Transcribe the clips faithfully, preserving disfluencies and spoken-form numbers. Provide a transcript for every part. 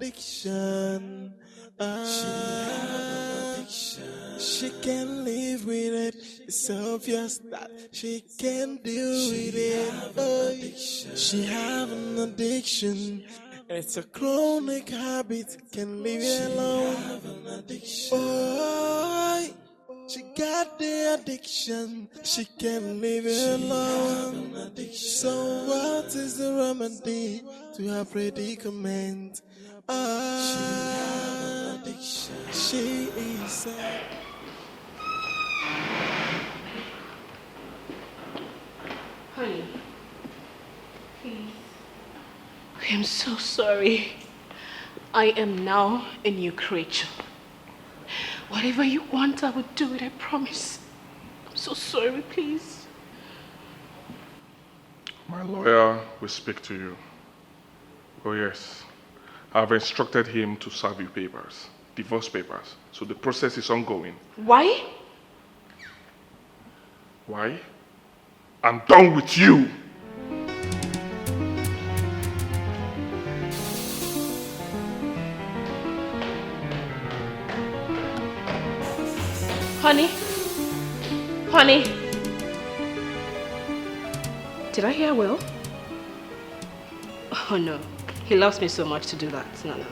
addiction. She have an addiction. She can't live with it. It's obvious that she can't deal with it. Oh, she have an addiction. It's a chronic habit. Can't leave it alone. Oh, she got the addiction. She can't leave it alone. So what is the remedy to her predicament? Ah, she is sad. Honey, please. I am so sorry. I am now a new creature. Whatever you want, I will do it, I promise. I'm so sorry, please. My lawyer will speak to you. Oh yes, I've instructed him to serve you papers, divorce papers. So the process is ongoing. Why? Why? I'm done with you. Honey? Honey? Did I hear well? Oh no, he loves me so much to do that. No, no, no.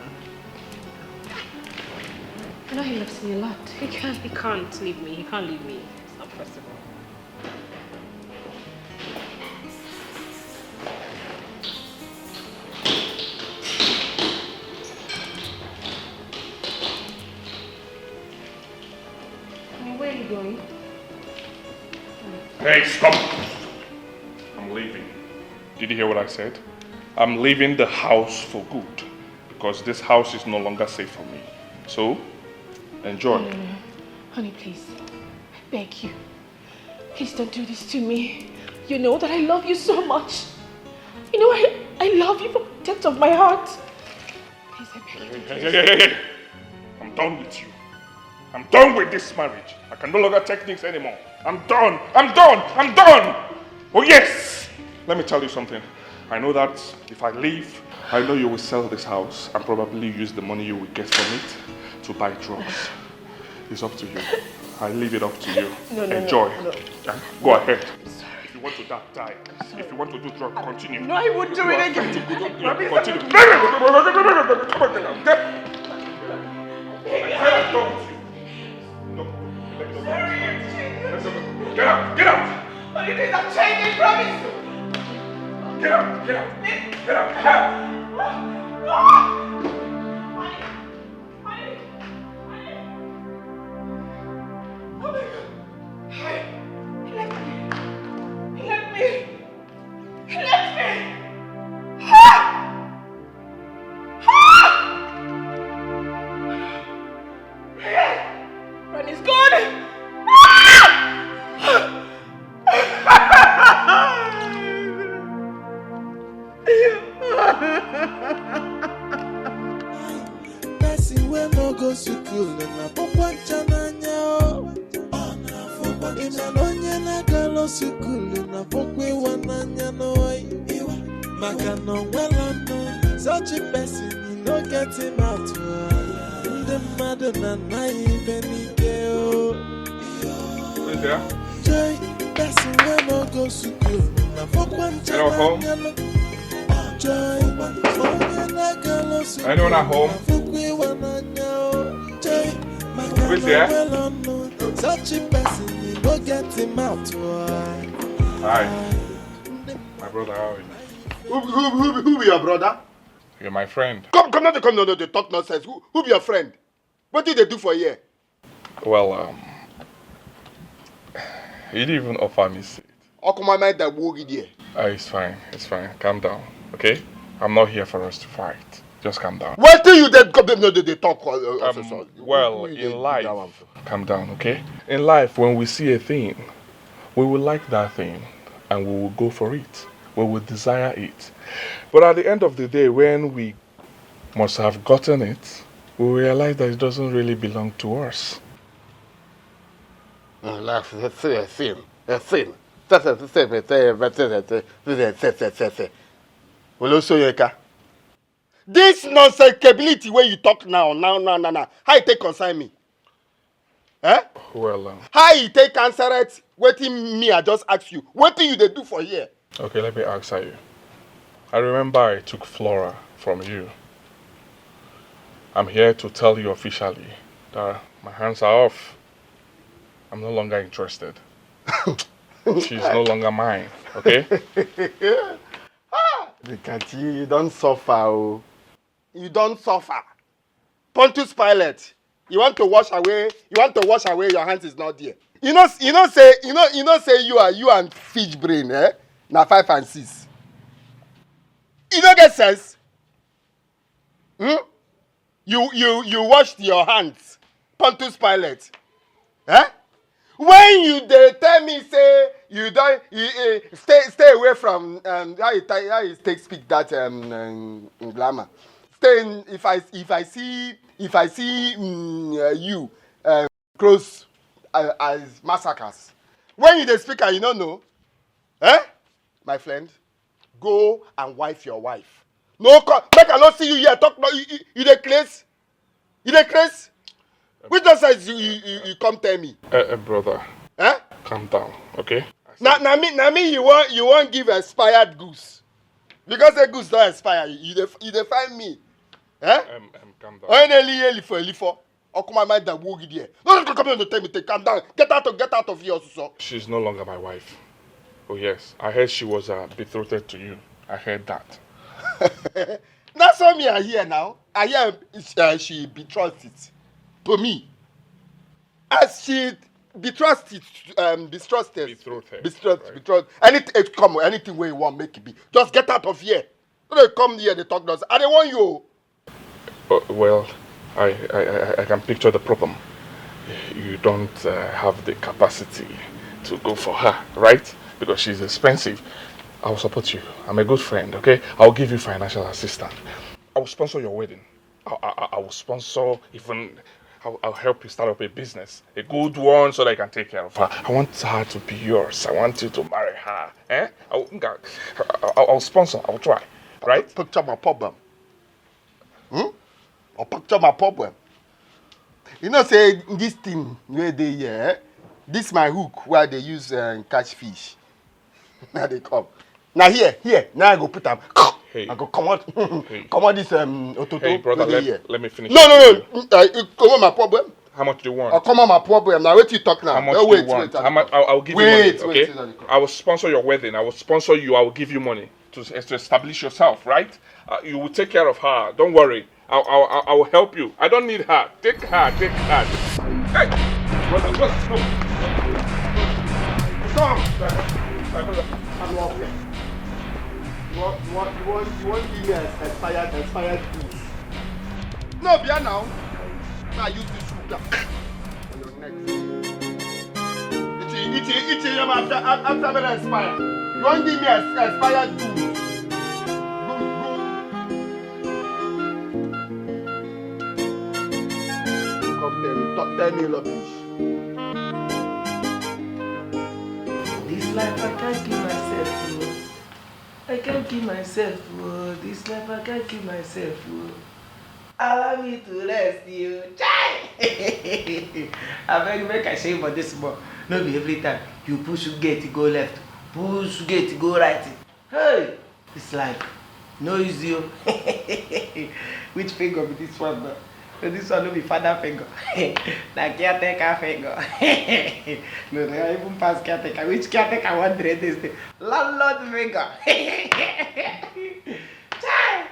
I know he loves me a lot. He can't, he can't leave me. He can't leave me. It's not possible. Where are you going? Hey, stop! I'm leaving. Did you hear what I said? I'm leaving the house for good because this house is no longer safe for me. So, enjoy. No, no, no. Honey, please. I beg you. Please don't do this to me. You know that I love you so much. You know I, I love you from the depth of my heart. Please, I beg you. Hey, hey, hey, hey, hey. I'm done with you. I'm done with this marriage. I can no longer take things anymore. I'm done. I'm done. I'm done. Oh, yes. Let me tell you something. I know that if I leave, I know you will sell this house and probably use the money you will get from it to buy drugs. It's up to you. I leave it up to you. No, no, Enjoy. No, no. Go ahead. If you want to die, die. If you want to do drugs, continue. No, I won't do it again. Continue. Continue. Get out! Get out! What do you think I'm changing? Promise! Get out! Get out! Get out! Get out! Who, who, who, who be your brother? You're my friend. Come, come, not come, no, no, they talk nonsense. Who, who be your friend? What did they do for here? Well, um, he didn't even offer me seat. How come I might that walk there? Ah, it's fine, it's fine. Calm down, okay? I'm not here for us to fight. Just calm down. What do you then come? No, they, they talk. Uh, uh, um, so, so. Well, in life, calm down, okay? In life, when we see a thing, we will like that thing, and we will go for it. We will desire it. But at the end of the day, when we must have gotten it, we realize that it doesn't really belong to us. Olóṣòyẹ̀ká, This nonsensibility wey you talk now, now, now, now, now, how e take concern me? Eh? Well, um, how e take answer it? Wetin me I just ask you. Wetin you dey do for here? Okay, let me answer you. I remember I took Flora from you. I'm here to tell you officially that my hands are off. I'm no longer interested. She's no longer mine, okay? Look at you, you don suffer o. You don suffer. Pontius Pilate, you want to wash away, you want to wash away your hands is not there. You know, you know say, you know, you know say you are, you and fish brain, eh? Na five and six. You no get sense. Hmm? You, you, you washed your hands, Pontius Pilate. Eh? When you dey tell me say you don, you, eh, stay, stay away from, um, how you ta-, how you take speak that, um, um, grammar. Stay in, if I, if I see, if I see, mm, uh, you, uh, close, uh, as massacres. When you dey speak and you no know, eh? My friend, go and wife your wife. No come, make I no see you here talk, no, you, you, you dey craze? You dey craze? Which nonsense you, you, you, you come tell me? Eh, eh, brother. Eh? Calm down, okay? Na, na me, na me you wan, you wan give expired goods. Because the goods don expire, you, you dey, you dey find me. Eh? Um, um, calm down. Onye na-eli ihe elifo elifo. Okuma mind that wogi there. No, no, come here to tell me, take, calm down. Get out of, get out of here, so. She's no longer my wife. Oh yes, I heard she was, uh, betrothed to you. I heard that. That's what me I hear now. I hear, uh, she betrothed it to me. As she betrothed it, um, betrothed, betrothed, betrothed, right? Betrothed. Anything, eh, come on, anything wey you want make it be. Just get out of here. No dey come here, dey talk nonsense. I dey warn you o. Uh, well, I, I, I, I can picture the problem. You don't, uh, have the capacity to go for her, right? Because she's expensive. I'll support you. I'm a good friend, okay? I'll give you financial assistance. I will sponsor your wedding. I, I, I- I will sponsor even. I'll, I'll help you start up a business, a good one, so that I can take care of her. I want her to be yours. I want you to marry her. Eh? I will, I, I, I'll sponsor. I'll try. Right? Picture my problem. Hmm? Or picture my problem. You know, say this thing wey dey here, eh? This my hook wey I dey use, uh, catch fish. Now they come. Now here, here, now I go put am. Hey. I go comot, hey, comot this, um, ototo. Hey, brother, wey dey let, here. Let me finish. No, no, no. Mm, uh, you comot my problem. How much do you want? Or comot my problem. Now wait, you talk now. How much? No, do wait, you want? Wait, how much? I'll, I'll give you money. Wait, okay? Wait, I will sponsor your wedding. I will sponsor you. I will give you money to, to establish yourself, right? Uh, you will take care of her. Don't worry. I'll, I'll, I'll, I'll help you. I don't need her. Take her. Take her. Hey! Brother, brother, no. Stop! My brother, I'm not okay. You want, you want, you want, you want give me a expired, expired goods? No, be now. Now use this sugar for your neck. It's a, it's a, it's a, after, after, after expire. You want give me a expired goods? Good, good. Come tell me, talk, tell me rubbish. This life I can't kill myself, oh. I can't kill myself, oh. This life I can't kill myself, oh. Allow me to rest, you. Chai! I beg, make I shame for this small. No be every time you push gate go left, push gate go right. Hey! This life no easy o. Which finger be this one now? So this one no be father finger. Na caretaker finger. No, no, even pass caretaker. Which caretaker wan drain this thing? Landlord finger. Chai!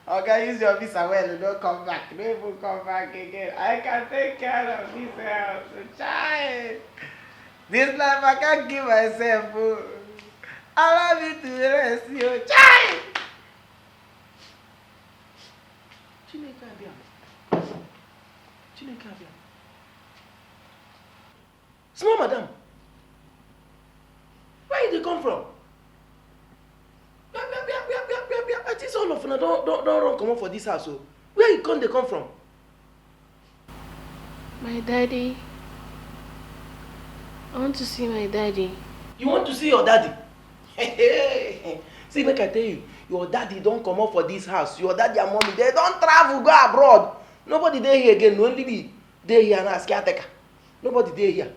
Oga, use your visa well, no come back. No even come back again. I can take care of this house. Chai! This life I can't give myself, oh. Allow me to rest, yo. Chai! Chineke abịa. Chineke abịa. Small madam, where you dey come from? Where, where, where, where, where, where, where, where? I think all of una don, don, don run comot for this house, oh. Where you come dey come from? My daddy. I want to see my daddy. You want to see your daddy? See, make I tell you, Your daddy don comot for this house. Your daddy and mommy, they don travel go abroad. Nobody dey here again. Only me dey here now as caretaker. Nobody dey here.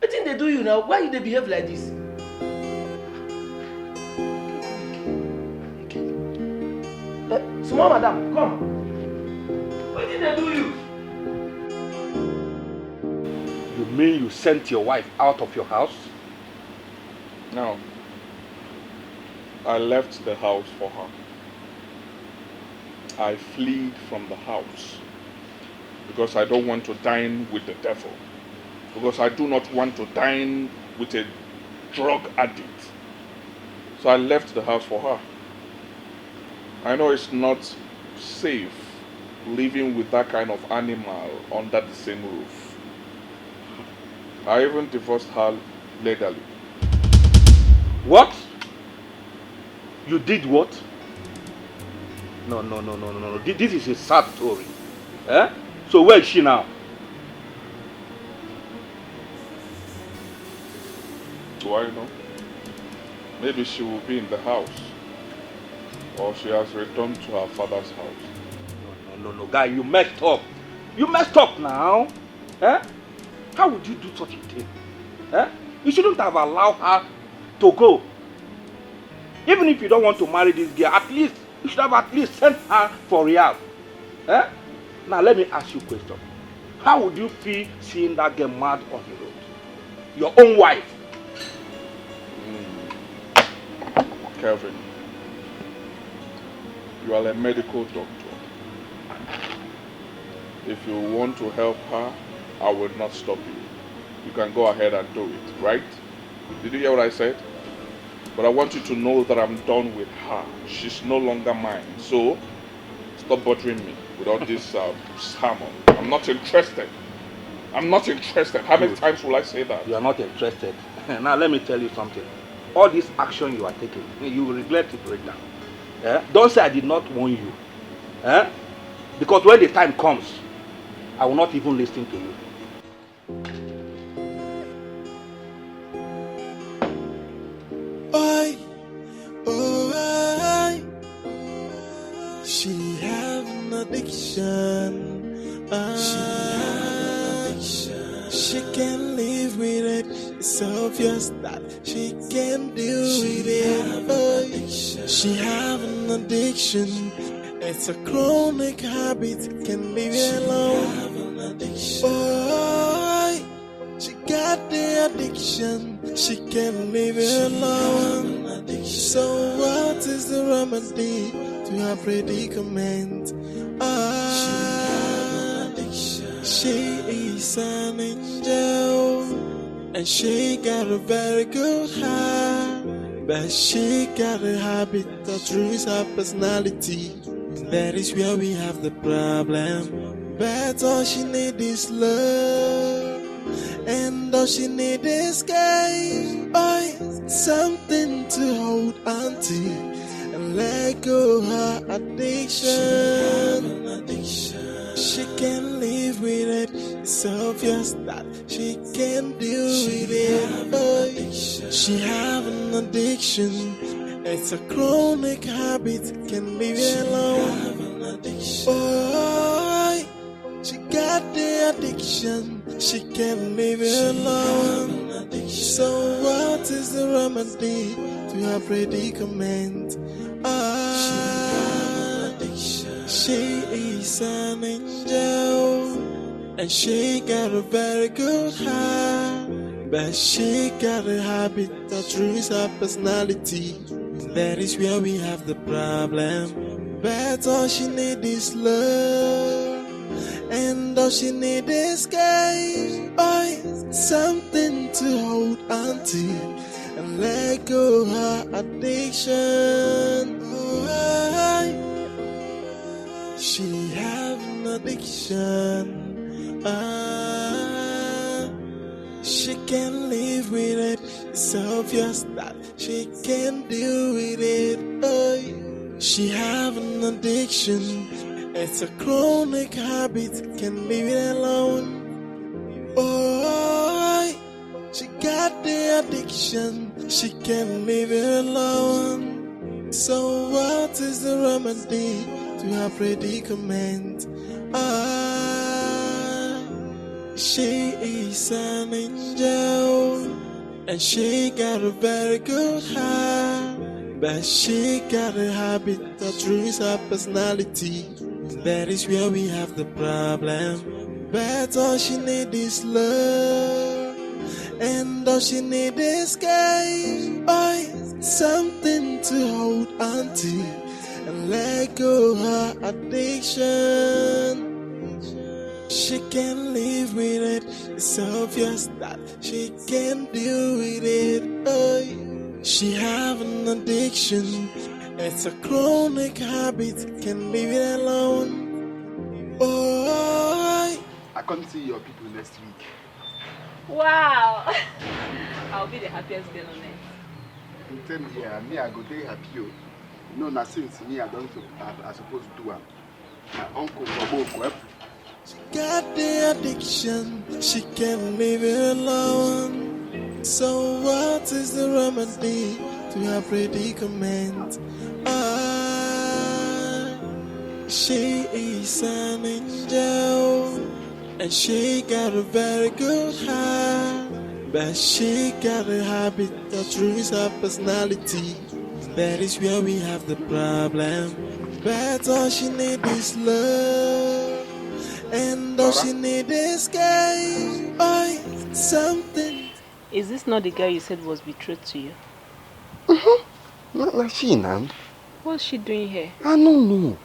Wetin dey do you now? Why you dey behave like this? Eh, small madam, come. Wetin dey do you? You mean you sent your wife out of your house? No. I left the house for her. I fled from the house because I don't want to dine with the devil. Because I do not want to dine with a drug addict. So I left the house for her. I know it's not safe living with that kind of animal under the same roof. I even divorced her legally. What? You did what? No, no, no, no, no, no. Thi- This is a sad story. Eh? So where is she now? Do I know? Maybe she will be in the house. Or she has returned to her father's house. No, no, no, no, guy, you messed up. You messed up now. Eh? How would you do such a thing? Eh? You shouldn't have allowed her to go. Even if you don't want to marry this girl, at least you should have at least sent her for rehab. Eh? Now let me ask you a question. How would you feel seeing that girl mad on the road? Your own wife. Kevin, you are a medical doctor. If you want to help her, I will not stop you. You can go ahead and do it, right? Did you hear what I said? But I want you to know that I'm done with her. She's no longer mine. So stop bothering me with all this uh, sermon. I'm not interested. I'm not interested. How many Good. times will I say that? You are not interested. Now let me tell you something. All this action you are taking, you will regret it right now. Eh? Don't say I did not warn you. Eh? Because when the time comes, I will not even listen to you. Oi, oh, oi. She have an addiction. Ah, she have an addiction. She can't live with it. It's obvious that she can't deal with it. Oi, she have an addiction. It's a chronic habit. Can't leave it alone. Oi. She got the addiction, she can't leave it alone. So what is the remedy to her predicament? Ah, she is an angel, and she got a very good heart, but she got a habit that ruins her personality. That is where we have the problem. But all she need is love. And all she need is sky. Oi, something to hold on to. And let go her addiction. She can't live with it. It's obvious that she can't deal with it. Oi, she have an addiction. It's a chronic habit. Can't leave it alone. Oi, she got the addiction, she can't leave it alone. So what is the remedy to her predicament? Ah, she is an angel, and she got a very good heart, but she got a habit that ruins her personality. That is where we have the problem. But all she need is love. And all she need is sky. Oi, something to hold on to. And let go her addiction. Oi, she have an addiction. Ah, she can't live with it. It's obvious that she can't deal with it. Oi, she have an addiction. It's a chronic habit. Can't leave it alone. Oi, she got the Addiction, she can't leave it alone. So what is the remedy to her predicament? Ah, she is an angel, and she got a very good heart, but she got a habit that ruins her personality. That is where we have the problem. But all she need is love, and all she need is care. Boy, something to hold on to and let go her addiction. She can't live with it. It's obvious that she can't deal with it. Oh, she have an addiction. It's a chronic habit. Can't leave it alone. Oh, I come see your people next week. Wow! I'll be the happiest girl on earth. You tell me, yeah, me I go dey happy o. You know, na since me I don sup- I, I suppose do am. My uncle Bobo Okoefu. Got the addiction, she can't leave it alone. So what is the remedy to her predicament? Ah, she is an angel, and she got a very good heart, but she got a habit that ruins her personality. That is where we have the problem. But all she need is love, and all she need is care. Boy, something. Is this not the girl you said was betrothed to you? Na, na she now. What's she doing here? I no know.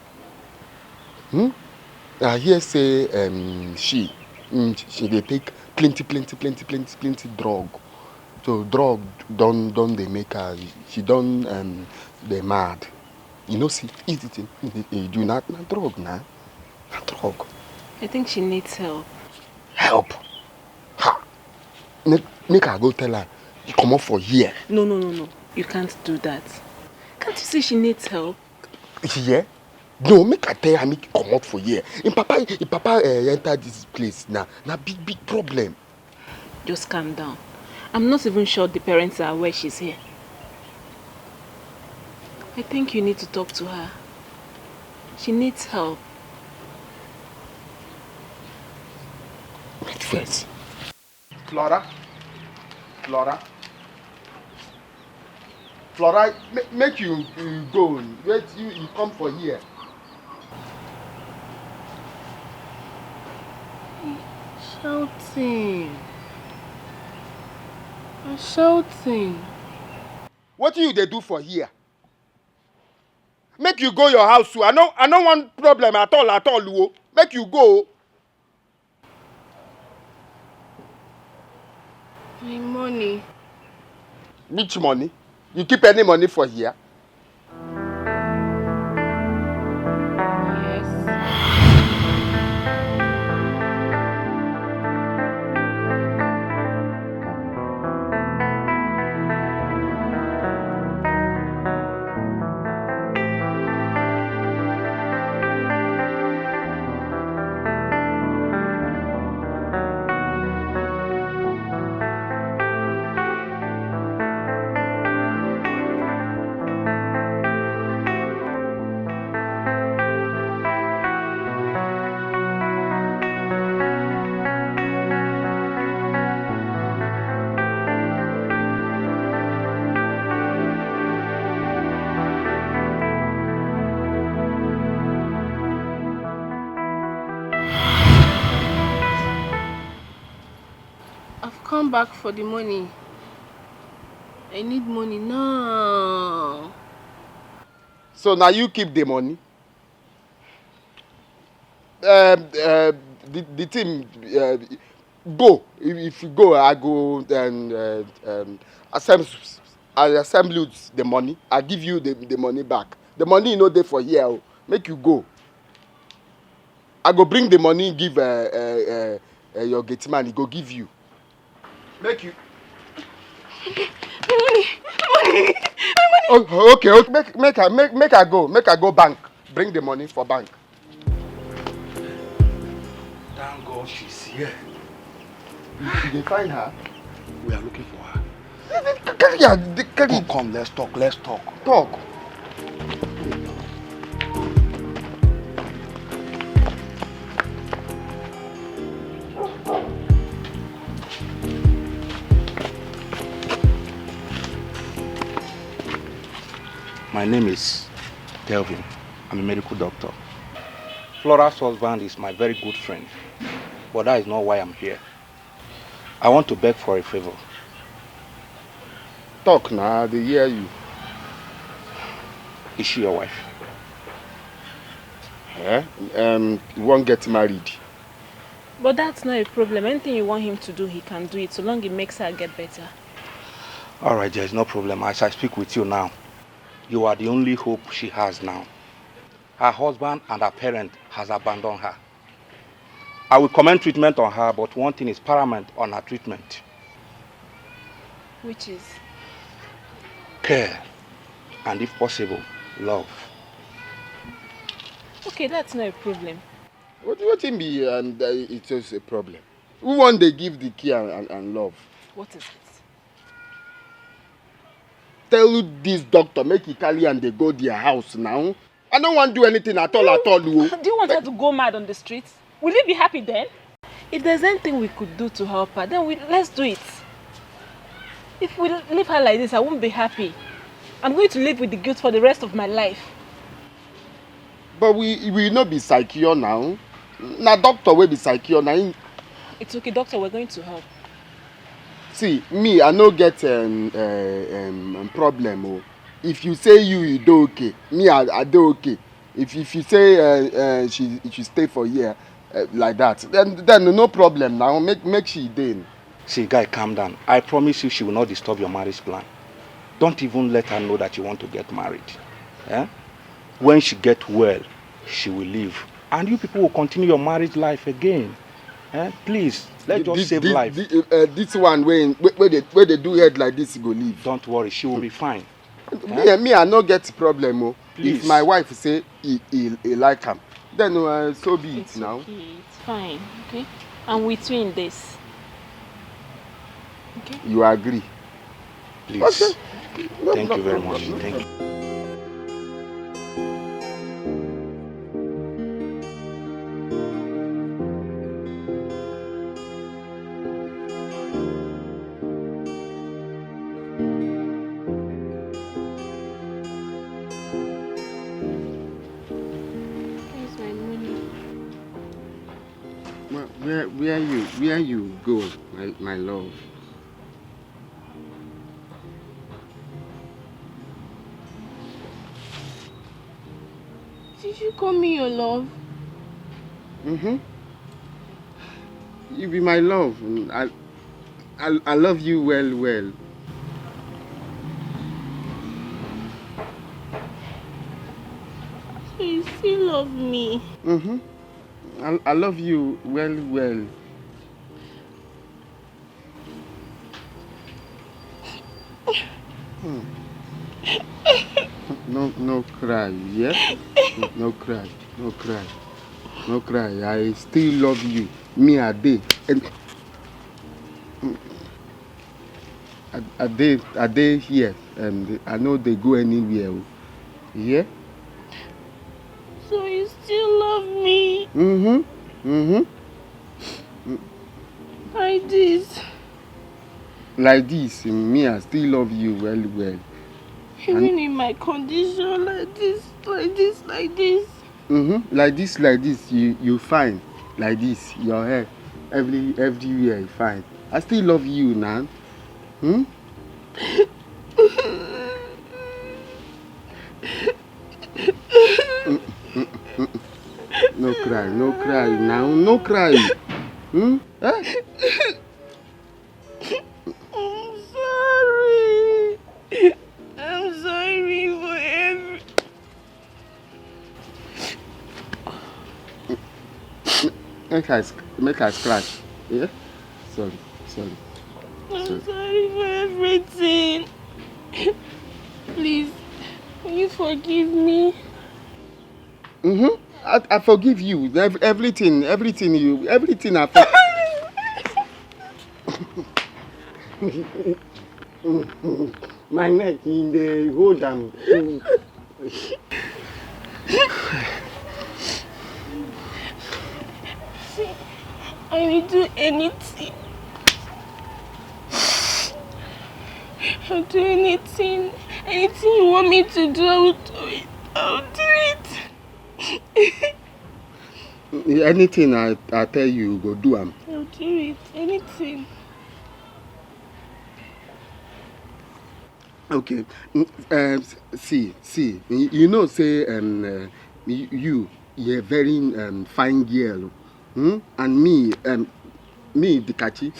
Hmm? I hear say um, she mm, she dey take plenty plenty plenty plenty plenty drug. So drug don don dey make her, she don um, dey mad. You know see easy thing you dey do na na drug na na drug. I think she needs help. Help? Ha! Make, make I go tell her you comot for here. No, no, no, no. You can't do that. Can't you see she needs help? Here? No, make I tell her make you comot for here. Im papa, im papa uh, enter this place now. Na big big problem. Just calm down. I'm not even sure the parents are aware she's here. I think you need to talk to her. She needs help. Wait first. Flora, Flora, Flora, ma- make you you go. Wait, you you come for here. Shouting. I'm shouting. Wetin you dey do for here? Make you go your house too. I no I no want problem at all at all o. Make you go. My money. Which money? You keep any money for here? Yes. I've come back for the money. I need money now. So now you keep the money. Um, uh, the, the thing, uh, go. If, if you go, I go and uh, um, assemble, I assemble the money. I give you the, the money back. The money you know there for here. Oh. Make you go. I go bring the money give uh, uh, uh, uh, your gate man. He go give you. Make you. My money! My money! Oh, okay, okay. Make make I make make I go. Make I go bank. Bring the money for bank. Thank God she's here. You, you dey find her? We are looking for her. Carry am, carry. Come, come, let's talk, let's talk. Talk. My name is Kelvin. I'm a medical doctor. Flora's husband is my very good friend, but that is not why I'm here. I want to beg for a favor. Talk now, they hear you. Is she your wife? Eh? Um, you won't get married. But that's not a problem. Anything you want him to do, he can do it, so long he makes her get better. All right, there's no problem. As I speak with you now, you are the only hope she has now. Her husband and her parent has abandoned her. I will commence treatment on her, but one thing is paramount on her treatment. Which is? Care, and if possible, love. Okay, that's not a problem. What do you think be, um, it's just a problem? Who want they give the care and, and, and love? What is it? Tell this doctor, make he carry and they go their house now. I don't want to do anything at all, at all. Oh. Do you want her to go mad on the streets? Will you be happy then? If there's anything we could do to help her, then we, let's do it. If we leave her like this, I won't be happy. I'm going to live with the guilt for the rest of my life. But we we no be psychio now. Na doctor wey be psychio na him. It's okay, doctor, we're going to help. See, me, I no get um, uh, um, problem o. If you say you, you do okay. Me, I, I do okay. If if you say uh, uh, she she stay for here uh, like that, then then no problem now. Make make she dey. See, guy, calm down. I promise you she will not disturb your marriage plan. Don't even let her know that you want to get married. Eh? When she get well, she will leave. And you people will continue your marriage life again. Eh? Please, let's just this, save this, life. This, uh, this one where, where, they, where they do head like this, go leave. Don't worry, she will be fine. Me, eh? Me, I no get problem. Oh. Please. If my wife say he, he, he like am, then uh, so be it now. Okay. Fine, okay? I'm with you in this. Okay? You agree? Please. Okay. No, Thank no, you very no, much. Thank you. Where, where you where you go, my, my love? Did you call me your love? Mm-hmm. You be my love. I, I, I love you well, well. So you still love me? Mm-hmm. I, I love you well, well. Hmm. No, no cry, yeah? No cry, no cry, no cry. I still love you. Me, I dey. And, hmm. I, I dey, I dey here, and I no dey go anywhere. Oh. Yeah? So you still love me? Mm-hmm. Mm-hmm. Like this. Like this, me, I still love you well, well. Even and in my condition, like this, like this, like this. Mm-hmm. Like this, like this, you, you fine. Like this, your hair, every, everywhere fine. I still love you, man. Hmm? No cry, no cry now, no cry. Hmm? Eh? I'm sorry. I'm sorry for every. Make I make I scratch. Yeah? Sorry, sorry. I'm sorry, sorry for everything. Please, will you forgive me? Mm-hmm. I, I forgive you. Everything, everything you, everything I forgive. My neck, e dey hold am. See, I will do anything. I'll do anything. Anything you want me to do, I will do it. I will do it. Anything I, I tell you, you go do am. I'll do it. Anything. Okay. Mm, um, s- see, see, y- you know say um, uh, y- you, you're a very um, fine girl. Hmm? And me, um, me, Dikachi,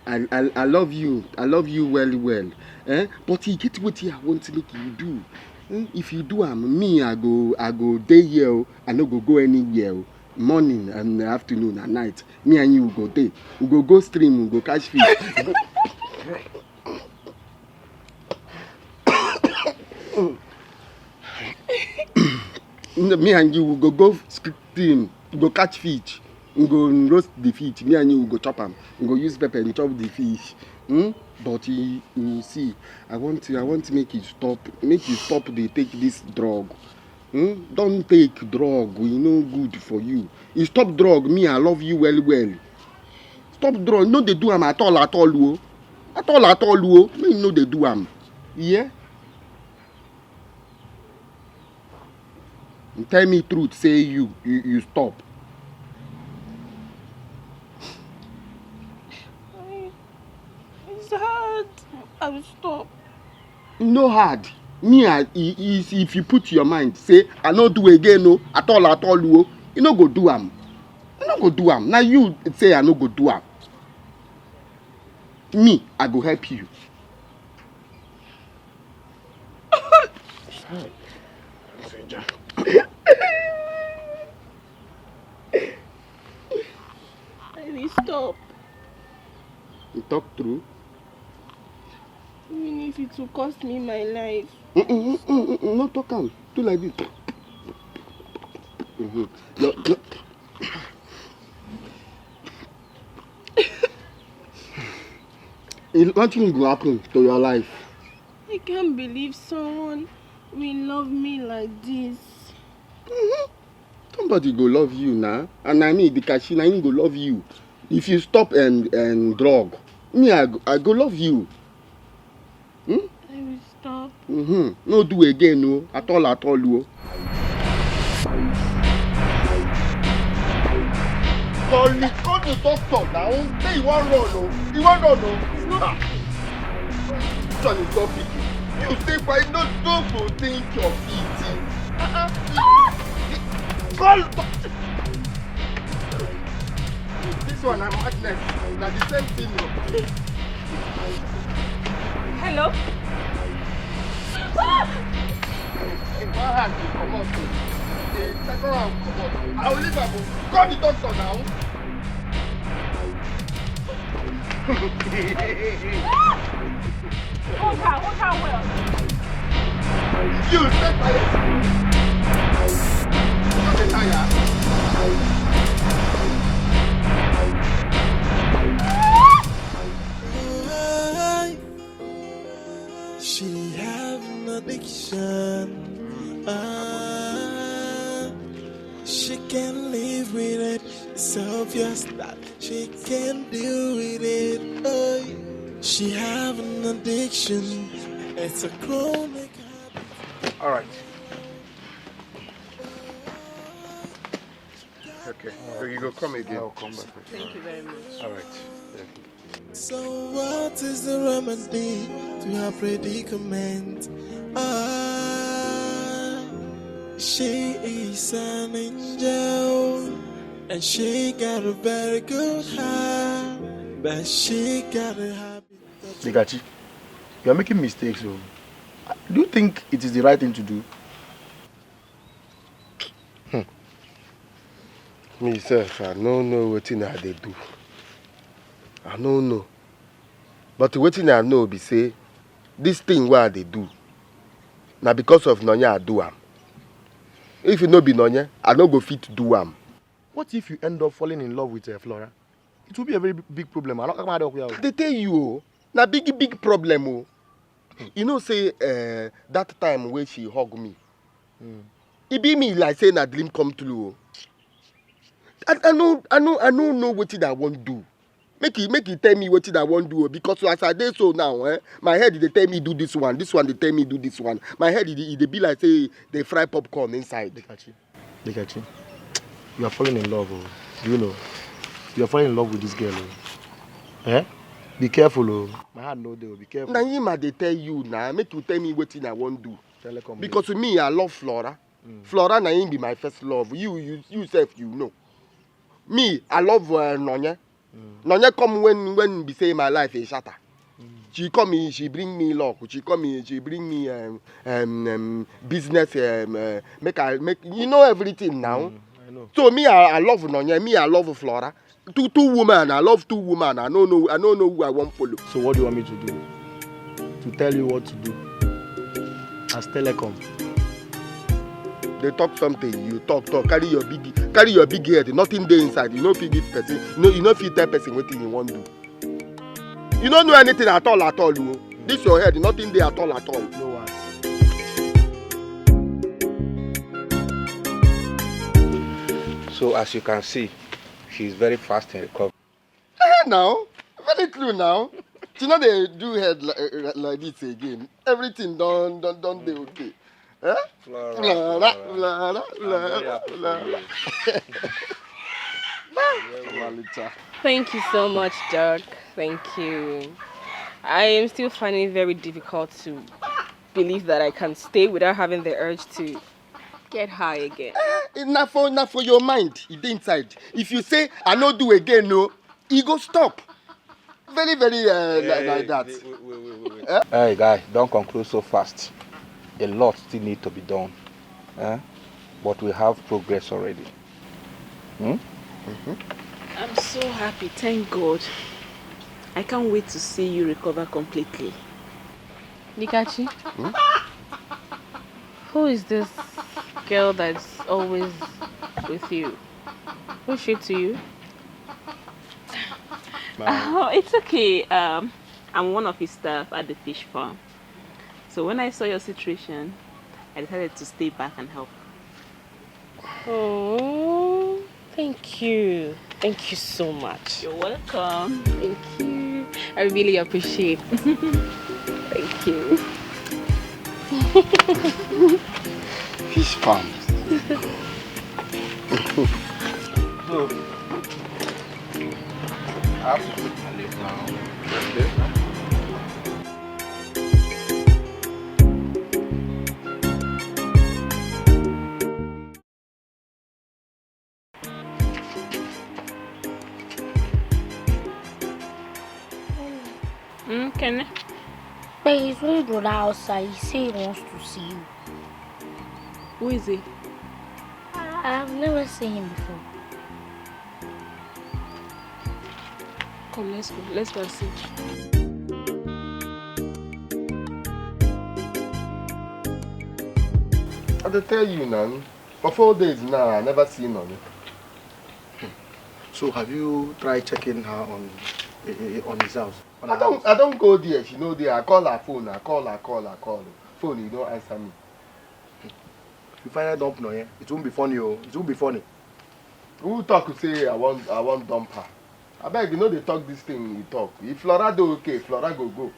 I, I, I love you. I love you well, well. Eh? But you get what I want to make you do. Hmm? If you do am, me, I go, I go dey here. Oh. I no go go anywhere. Oh. Morning and afternoon and night. Me and you go dey. We go go stream, we go catch fish. Me and you, we go go stream, we go catch fish, we go roast the fish. Me and you, we go chop am. We go use pepper and chop the fish. Hmm? But you, you see, I want to, I want to make you stop, make you stop dey take this drug. Hmm? Don't take drug, e no good for you. You stop drug, me, I love you well, well. Stop drug, no dey do am at all, at all, oh. At all, at all, oh. Me, no dey do am. Yeah? Tell me truth, say you, you, you stop. It's hard. I will stop. No hard. Me, I, i- i- if you put your mind, say, I no do again, no, at all, at all, oh, you no go do am. You no go do am. Now you say I no go do am. Me, I go help you. I will stop. You talk true. Even if it will cost me my life. Mm-mm, mm-mm, mm-mm, no talk am. Do like this. Mm-hmm. No, no. Nothing go happen to your life. I can't believe someone will love me like this. Mm-hmm. Somebody go love you now. And I mean, the cashier, na him go love you. If you stop and, and drug, me, I, go- I go love you. Hmm? I will stop. Mm-hmm. No do again, no. At all, at all, oh. Colin, come to doctor now. Say you wan run, oh. You wan run, oh. Ah. This one is not picking. You stay quiet, no, no go think your feet. Uh-uh. Call doc- This one na madness. Na the same thing, oh. Hello? If one hand dey comot, oh, the second hand comot. I will leave am, oh. Call the doctor now. Hold her, hold her well. You stay quiet. You dey tire. She have an addiction. Ah, she can't live with it. It's obvious that she can't deal with it. Oh, she have an addiction. It's a chronic habit. All right. Okay. So you go come again. I'll come back. Thank you very much. All right. So what is the remedy to her predicament? Ah, she is an angel, and she got a very good heart, but she got a habit. Digachi, you are making mistakes. Oh. Do you think it is the right thing to do? Me sef, I no know wetin I dey do. I no know. But wetin I know be say this thing wey I dey do, na because of Nonye I do am. If e no be Nonye, I no go fit do am. What if you end up falling in love with uh, Flora? It will be a very b- big problem. I don't come out of here. I dey tell you o, na big big problem o. You know say uh, that time when she hug me, e be me like say na dream come true o. I, I no I no I no know wetin I wan do. Make e make e tell me wetin I wan do o, because as I dey so now, eh, my head dey tell me do this one, this one dey tell me do this one. My head e dey e dey be like say dey fry popcorn inside. Dikachi, you are falling in love o. Do you know? You are falling in love with this girl o. Eh? Be careful o. My hand no dey o. Be careful. Na him I dey tell you na, make you tell me wetin I wan do. Telecom. Because me, I love Flora. Flora na him be my first love. You you you sef you know. Me, I love uh, Nonye. Nonye come when when be say my life is shatter. She come in, she bring me luck. She come in, she bring me um, um, um, business. Um, uh, make I make you know everything now. I know. So me, I, I love Nonye. Me, I love Flora. Two two woman. I love two woman. I don't know. I don't know who I want follow. So what do you want me to do? To tell you what to do? As telecom. They talk something, you talk talk. Carry your big carry your big head. Nothing dey inside. You no fit give person. You no you no fit tell person wetin you wan do. You no know anything at all at all o. This your head, nothing dey at all at all. No worries. So as you can see, she is very fast in recovery. Eh, now, very true now. She no dey do head like, like this again. Everything don don don dey okay. Eh? Flora, Flora, Flora. Flora, I'm very Flora, happy for Flora. You. Very well. Thank you so much, Doc. Thank you. I am still finding it very difficult to believe that I can stay without having the urge to get high again. Eh, na for na for your mind, e dey inside. If you say I no do again, no, e go stop. Very very uh, like, like that. Wait, wait, wait, wait, wait. Eh? Hey guy, don't conclude so fast. A lot still need to be done. Eh? But we have progress already. Hmm? I'm so happy, thank God. I can't wait to see you recover completely. Dikachi, who is this girl that's always with you? Who is she to you? Oh, it's okay. Um, I'm one of his staff at the fish farm. So when I saw your situation, I decided to stay back and help. Oh, thank you. Thank you so much. You're welcome. Thank you. I really appreciate. Thank you. Fish farm. So, I have to put my leg down. Mm, Kene. But his own brother outside, he say he wants to see you. Who is he? I, I've never seen him before. Come, let's go. Let's go and see. I dey tell you now. For four days now, I never see Nonye. So have you tried checking her on eh, eh, on his house? On I her don't house? I don't go there. She no there. I call her phone. I call her, call her, call her. Phone, you don't answer me. You finally dump Nonye. It won't be funny, oh. It won't be funny. Who talk say I want I want dump her? I beg you know they talk this thing you talk. If Flora do okay, Flora go go.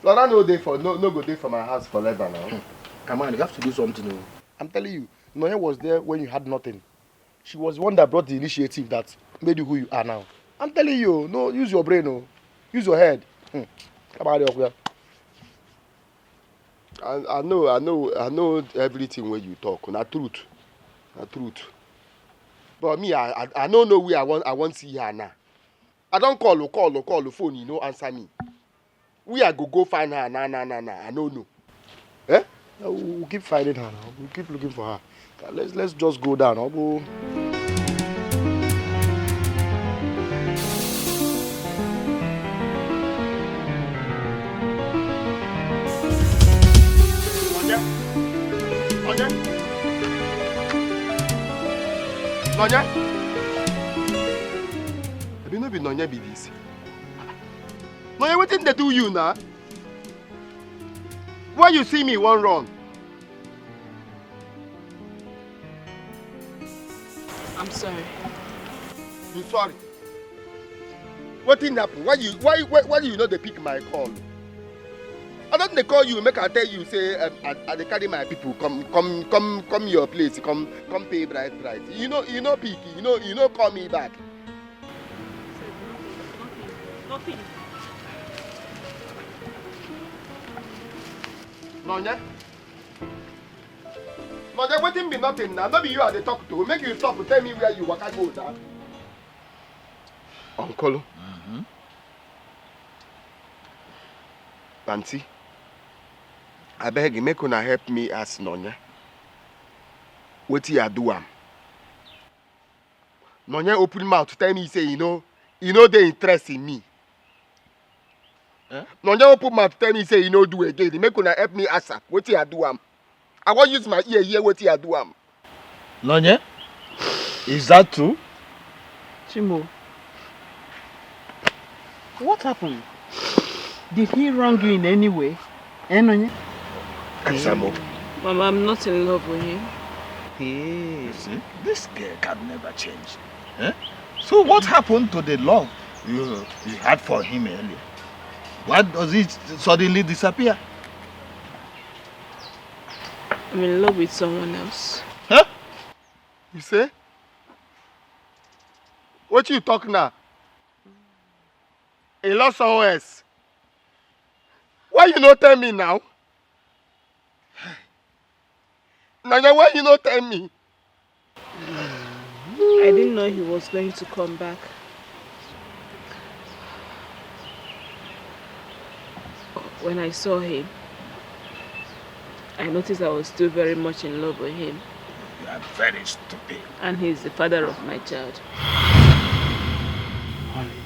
Flora no dey for no no go dey for my house forever now. Come on, you have to do something, oh. I'm telling you, Nonye was there when you had nothing. She was the one that brought the initiative that made you who you are now. I'm telling you, no, use your brain, oh. Use your head. Hmm. Come out of here. I, I know, I know, I know everything when you talk. Na truth, na truth. But me, I, I, I don't know where I want, I want see her now. I don't call, oh, call, oh, call, oh, phone, you no answer me. Where I go go find her? Nah, nah, nah, nah. I don't know. Eh? Uh, We'll keep finding her now. We'll keep looking for her. Uh, Let's let's just go down. I'll go. Nonye. Nonye. Nonye. Abi no be Nonye be this? Nonye, wetin dey do you na? When you see me, one run. I'm sorry. You sorry. Wetin happen? Why you why why, why you no dey pick my call? I don dey call you make I tell you say um, I, I dey carry my people come come come come your place come come pay bright bright. You no you no pick you no you no call me back. Nothing. Nonye. Nonye, wetin be nothing na? No be you I dey talk to. Make you stop tell me where you waka go na. Uncle. Aunty, abeg make una help me ask Nonye. Wetin I do am? Nonye open mouth tell me say e no e no dey interest in me. Eh? Nonye open mouth tell me say e no do again. Make una help me ask am wetin I do am. I wan use my ear hear wetin I do am. Nonye, is that true? Chimo, what happened? Did he wrong you in any way? Eh, Nonye? Ask am o. Mama, I'm not in love with him. Hey. You see, this girl can never change. Eh? So what happened to the love you, you had for him earlier? Why does it suddenly disappear? I'm in love with someone else. Huh? You say? Wetin you talk now? He lost someone else. Why you no tell me now? Nonye, why you no tell me? I didn't know he was going to come back. When I saw him, I noticed I was still very much in love with him. You are very stupid. And he's the father of my child. Honey,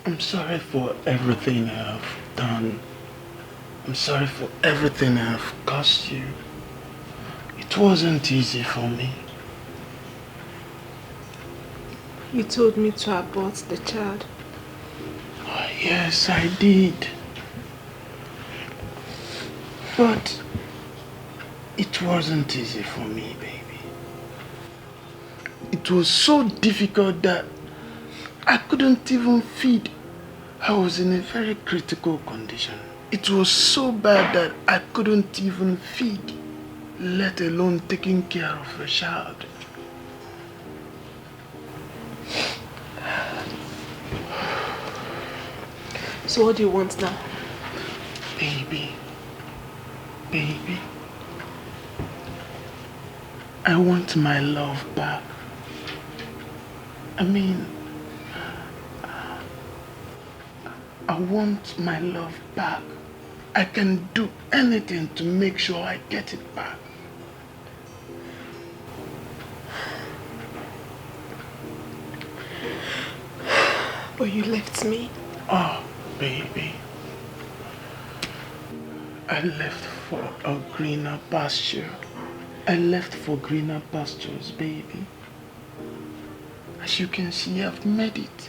I'm sorry for everything I have done. I'm sorry for everything I have caused you. It wasn't easy for me. You told me to abort the child. Oh, yes, I did. But it wasn't easy for me, baby. It was so difficult that I couldn't even feed. I was in a very critical condition. It was so bad that I couldn't even feed, let alone taking care of a child. So what do you want now? Baby, baby, I want my love back. I mean, I want my love back. I can do anything to make sure I get it back. But you left me. Oh, baby. I left for a greener pasture. I left for greener pastures, baby. As you can see, I've made it.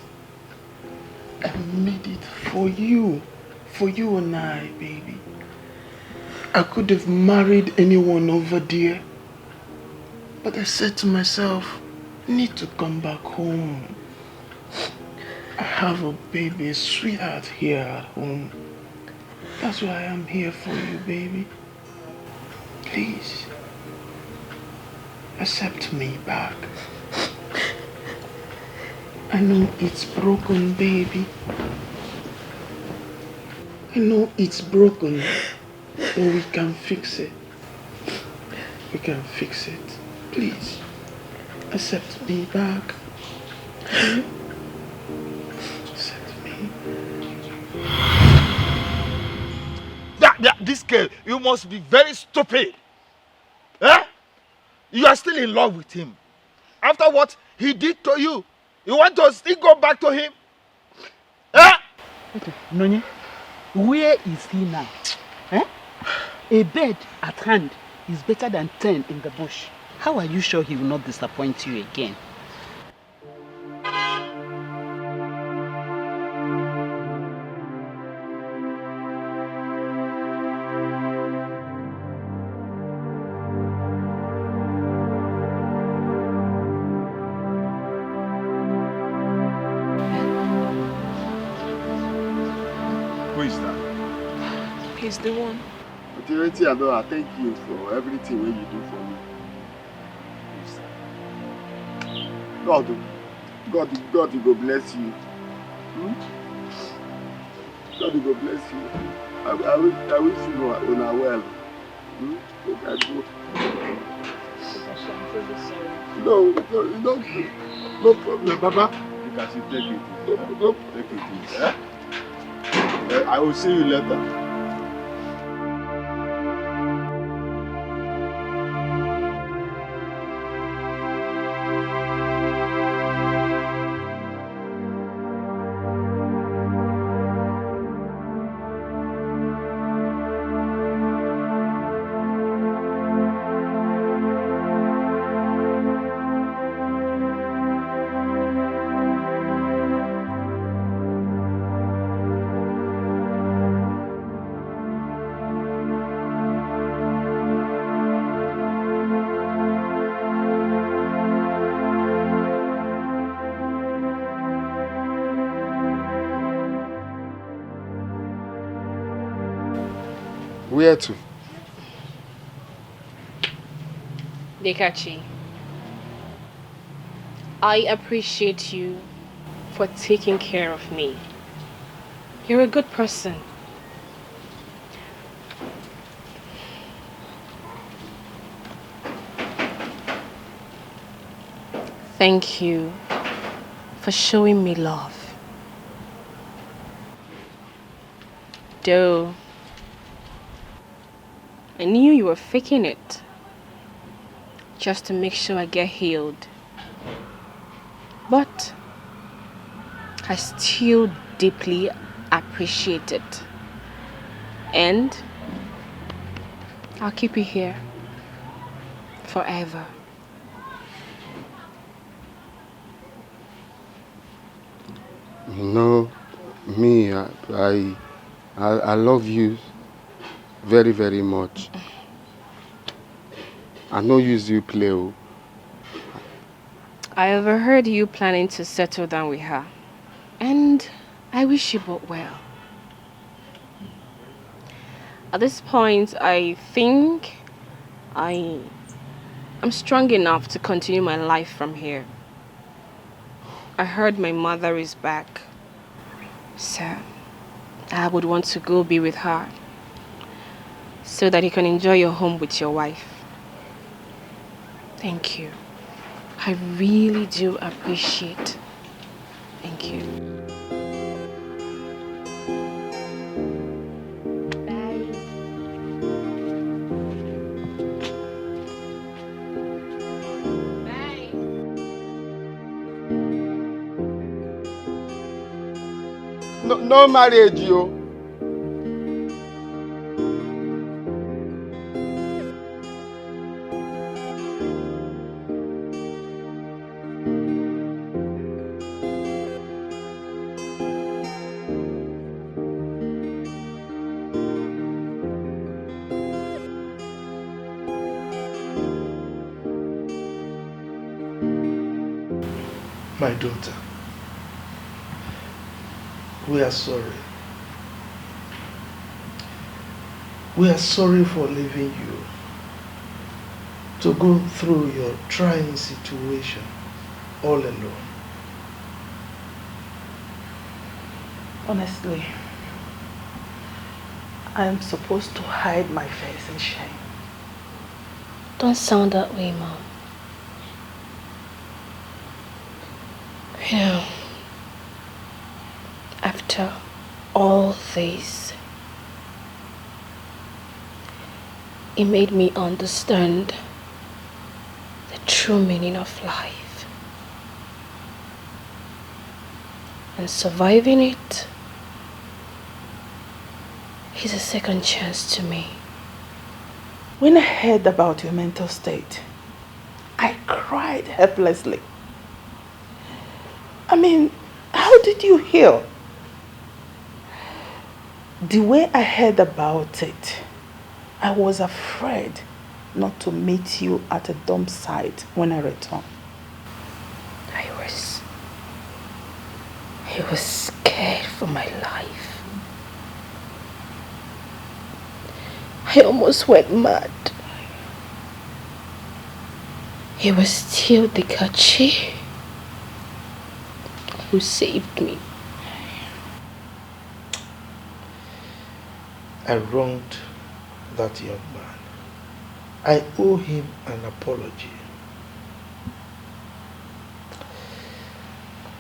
I made it for you. For you and I, baby. I could have married anyone over there. But I said to myself, I need to come back home. I have a baby, a sweetheart here at home. That's why I'm here for you, baby. Please, accept me back. I know it's broken, baby. I know it's broken, but we can fix it. We can fix it. Please, accept me back. Accept me. That, that, this girl, you must be very stupid. Eh? You are still in love with him. After what he did to you, you want to still go back to him? Eh? Okay, Nonye, where is he now? Eh? A bird at hand is better than ten in the bush. How are you sure he will not disappoint you again? The one. Authority and all, I thank you for everything wey you do for me. God, God, God, you go bless you. Hmm? God, you go bless you. I, I, wish, I wish you know una well. Hmm? Make I go. No, no, no, no problem, Baba. You can see, take it. No, no. Take it easy. Eh? Eh, I will see you later. Where to? Dekachi, I appreciate you for taking care of me. You're a good person. Thank you for showing me love. Though I knew you were faking it just to make sure I get healed. But I still deeply appreciate it. And I'll keep you here forever. You know, me, I, I, I love you very, very much. I no use you play. Oh. I overheard you planning to settle down with her, and I wish you both well. At this point, I think I am strong enough to continue my life from here. I heard my mother is back, so I would want to go be with her so that you can enjoy your home with your wife. Thank you. I really do appreciate. Thank you. No, no marriage, yo. My daughter, we are sorry. We are sorry for leaving you to go through your trying situation all alone. Honestly, I am supposed to hide my face in shame. Don't sound that way, Mom. You know, after all this, it made me understand the true meaning of life. And surviving it is a second chance to me. When I heard about your mental state, I cried helplessly. I mean, how did you heal? The way I heard about it, I was afraid not to meet you at a dump site when I return. I was, I was scared for my life. I almost went mad. It was still Dikachi who saved me. I wronged that young man. I owe him an apology.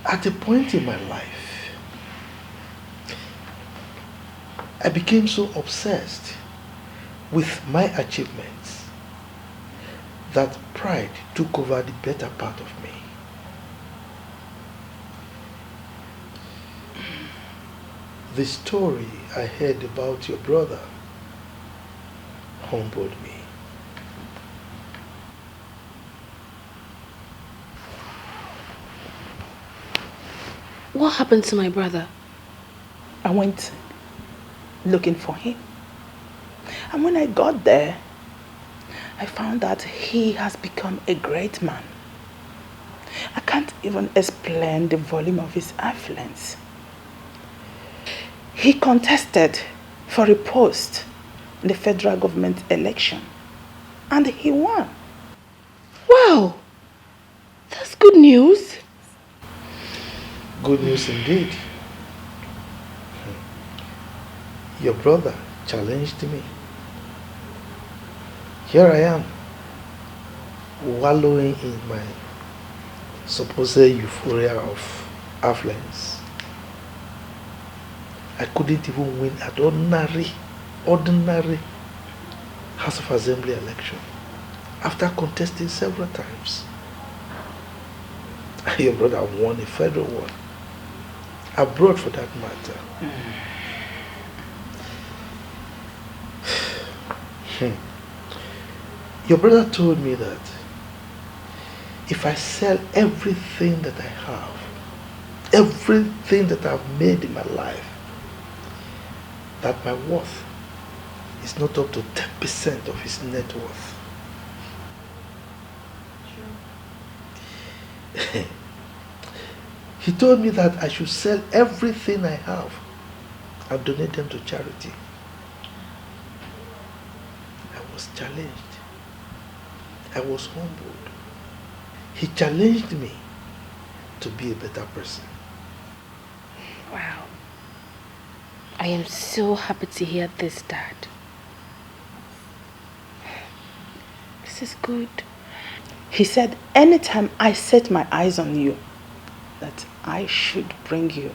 At a point in my life, I became so obsessed with my achievements that pride took over the better part of me. The story I heard about your brother humbled me. What happened to my brother? I went looking for him. And when I got there, I found that he has become a great man. I can't even explain the volume of his affluence. He contested for a post in the federal government election, and he won. Wow! That's good news. Good news indeed. Your brother challenged me. Here I am, wallowing in my supposed euphoria of affluence. I couldn't even win an ordinary, ordinary House of Assembly election after contesting several times. Your brother won a federal one, abroad for that matter. Hmm. Your brother told me that if I sell everything that I have, everything that I've made in my life, that my worth is not up to ten percent of his net worth. He told me that I should sell everything I have and donate them to charity. I was challenged. I was humbled. He challenged me to be a better person. Wow. I am so happy to hear this, Dad. This is good. He said, "Anytime I set my eyes on you, that I should bring you.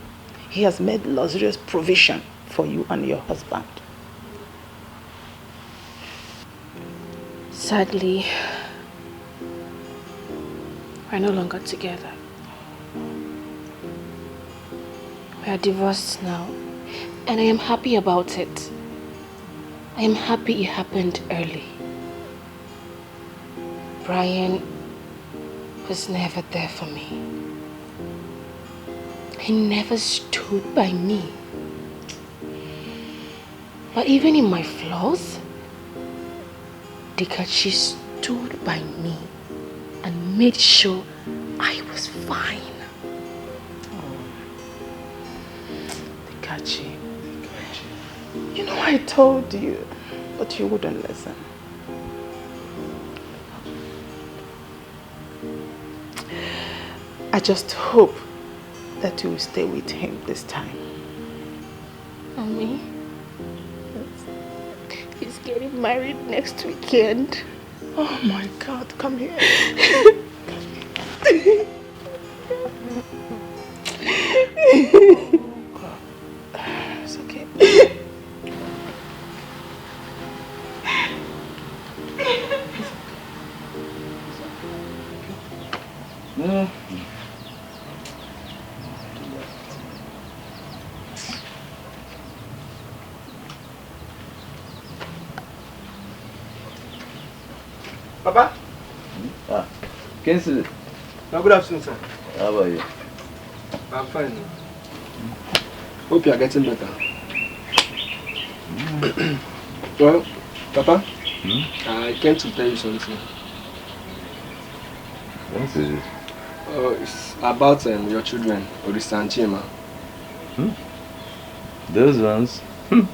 He has made luxurious provision for you and your husband." Sadly, we're no longer together. We are divorced now, and I am happy about it. I am happy it happened early. Brian was never there for me. He never stood by me. But even in my flaws, Dikachi stood by me and made sure I was fine. Dikachi. You know, I told you, but you wouldn't listen. I just hope that you will stay with him this time. Mommy, he's getting married next weekend. Oh my God, come here. It's okay. Papa? Ah, Kingsley. Now, good afternoon, sir. How are you? I'm fine. Hope you are getting better. Well, Papa, hmm? I came to tell you something. What is it? Uh, it's about um, your children, Orisa and Chima. Hmm? Those ones? Hmm.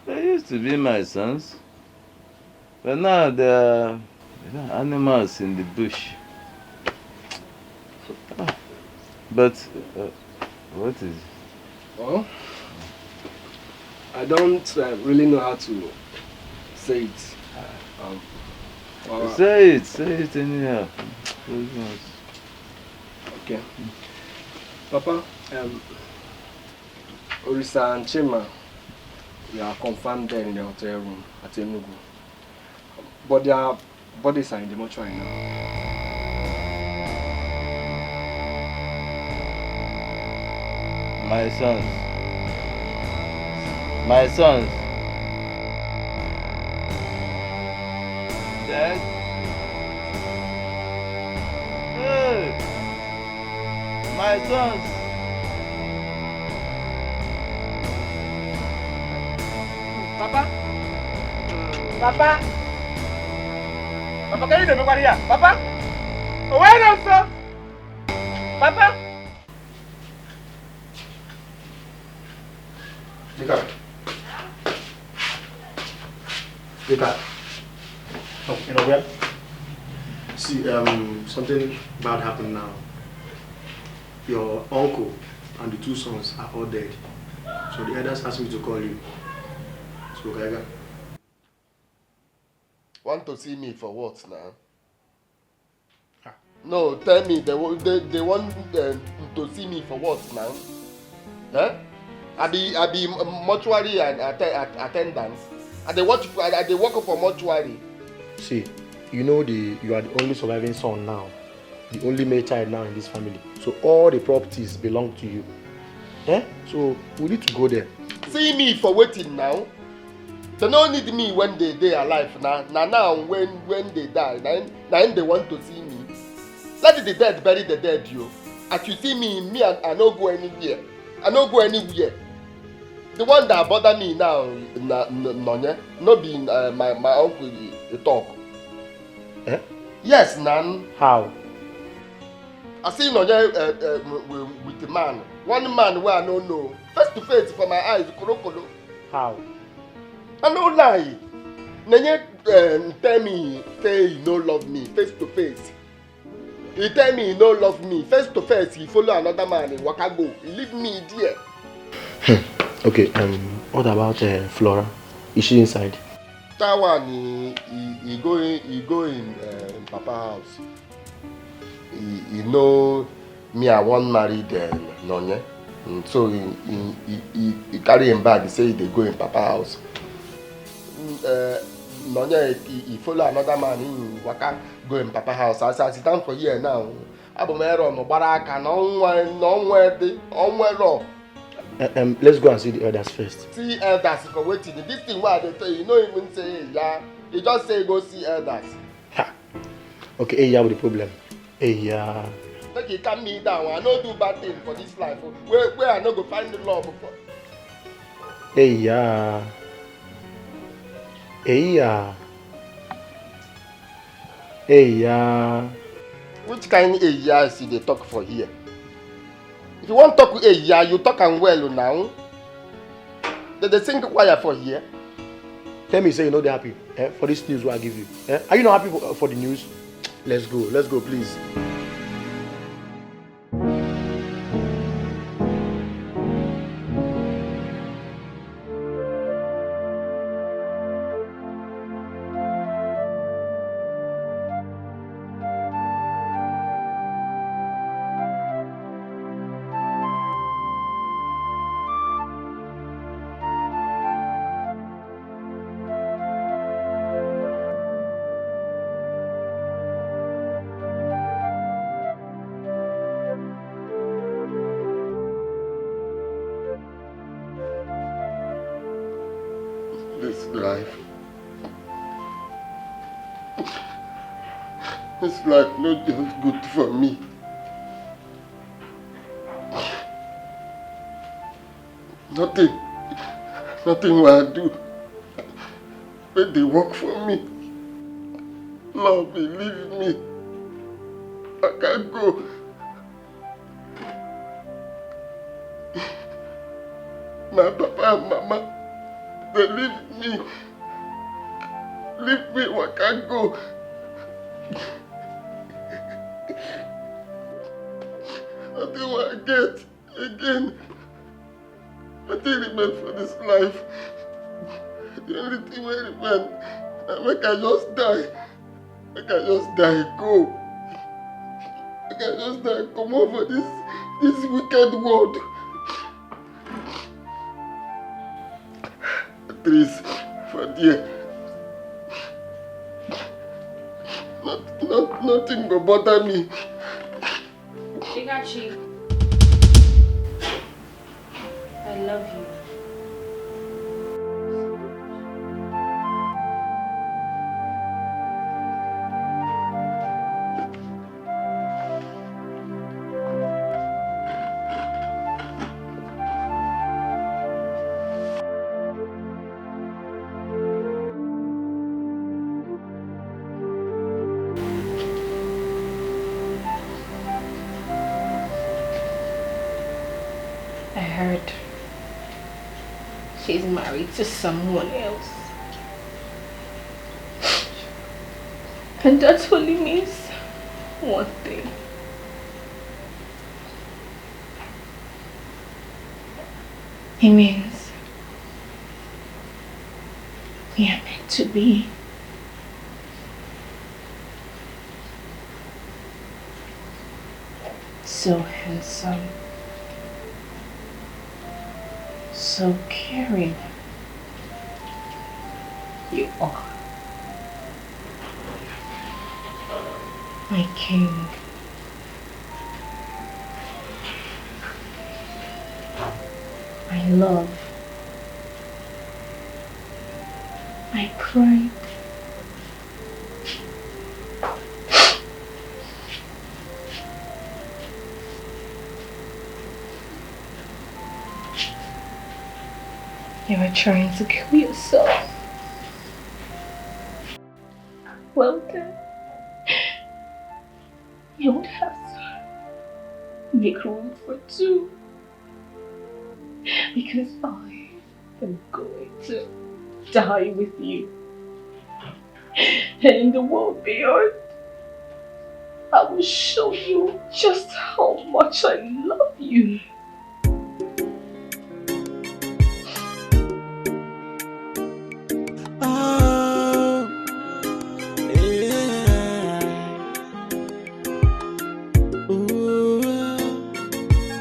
They used To be my sons. But now there are, there are animals in the bush. Ah, but uh, what is? Well, I don't uh, really know how to say it. Um, uh, Say it, say it anyhow. Okay. Papa, um, Orisa and Chima, they are confirmed dead in the hotel room at Enugu. But their bodies are in the mortuary now. My sons. My sons. Dead? Hey! My sons. Papa. Papa. Papa, can you make here? Papa. Where else, sir? Papa. Look at. Look at. Oh, you know where? See, um, something bad happened now. Your uncle and the two sons are all dead. So the elders asked me to call you. So, Gaiga. Want to see me for what now? No, tell me, they, wa- they, they want um, to see me for what now? Eh? I be, I be m- mortuary and atte- at- attendant. I dey watch, I, I dey work for mortuary. See, you know the you are the only surviving son now, the only male child now in this family. So all the properties belong to you. Eh? So we need to go there. See me for waiting now. They no need me when they dey alive na na now when when they die na im- na im they want to see me. Let the dead bury the dead yo. As you see me, me I, I no go anywhere. I no go anywhere. The one that bother me now na n- Nonye, no be uh, my my uncle he, he talk. Eh? Yes, nan. How? I see Nonye uh, uh, with, with the man. One man where I no know. Face to face for my eyes, kolo kolo. How? I no lie. Nonye uh, tell me say he no love me face to face. He tell me he no love me face to face. He follow another man, he waka go. He leave me there. Okay, um, what about uh, Flora? Is she inside? That one he he, he go in he go in uh, papa house. He he know me I wan marry the Nonye. Mm, so he he, he he he carry him bag say he dey go in papa house. Mm, uh, Nonye he, he follow another man he waka go in papa house as I sit down for here now. Abụ m Aaron gbara aka na ọnwa na ọnwa dị ọnwa rọ. Uh, um, let's go and see the elders first. See elders for wetin this thing wey I dey tell you no even say ya you just say go see elders. Ha. Okay, hey, yeah, with the problem. Hey, yeah. Make you calm me down I no do bad thing for this life o. Wey wey I no go find love for. Hey, yeah. Hey, yeah. Hey, yeah. Which kind A E I C dey talk for here? If you wan talk A E I, you talk am well now. They dey sing choir for here. Tell me, say you no dey happy eh, for this news wey I give you. Eh? Are you not happy for, for the news? Let's go, let's go, please. This life. This life no just good for me. Nothing, nothing wey I do wey dey work for me. Love dey leave me. I can't go. My papa and mama They leave me. Leave me, waka go. Nothing wey I get again. Nothing remain for this life. The only thing wey remain na make I just die. Make I just die go. Make I just die comot for this this wicked world. Please, for there. Not, not, nothing go bother me. Chigachi, I love you. I heard she's married to someone else. And that only means one thing. It means we are meant to be. So handsome, so caring you are, my king, my love, my pride. You are trying to kill yourself. Well then, you would have to make room for two. Because I am going to die with you. And in the world beyond, I will show you just how much I love you. Ah, yeah. Ooh,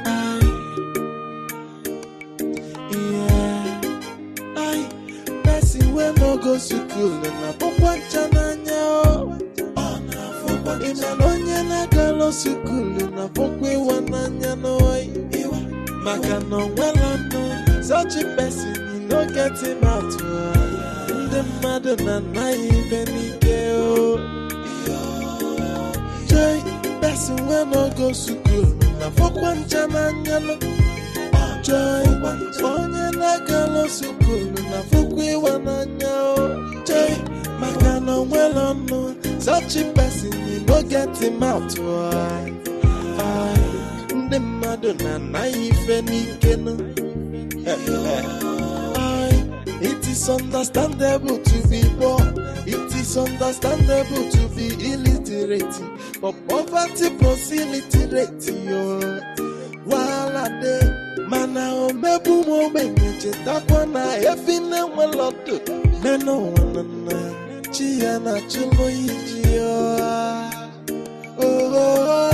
ah, yeah. Ai, person wey no go school na pokwa ncha n'anya o. Ị ma na onye na-agala school na pokwa ịwa n'anya n'oyi. Maka na o nwela nụ, such a person, you no get him out. Ndị mmadụ na-anaghị ibe n'ike o. Joy, person wey no go school na pokwa ncha n'anya no. Joy, onye na-agala school na pokwa ịwa n'anya o. Joy, maka na o nwela nụ, such a person, you no get him out. Ai, ndị mmadụ na-anaghị ife n'ike nụ. Ai, it is understandable to be poor. It is understandable to be illiterate. But poverty plus illiterate, yo. Wahala dey. Mana omegbu m ogbenye, chetakwa na efi na-enwela ọdụ. Nene ụwa na nna, chi ya na-achụlụ iji ya. Oh,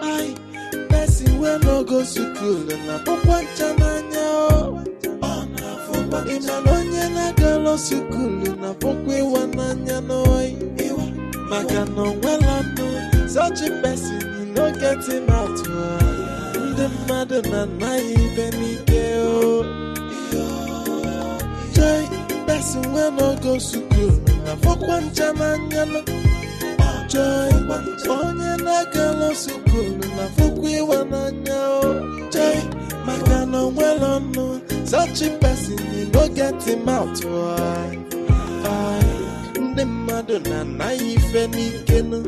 ai, person wey no go school na pokwa ncha n'anya o. Ị ma na onye na-agala school na pokwa ịwa n'anya n'oyi. Maka na o nwela nụ, such a person, you no get him out. Ndị mmadụ na-anaghị ibe n'ike o. Joy, person wey no go school na pokwa ncha n'anya no. Joy, onye na-agala school na pokwa ịwa n'anya o. Joy, maka na o nwela nụ, such a person, you no get him out. Ai, ai, ndị mmadụ na-anaghị ife n'ike nụ.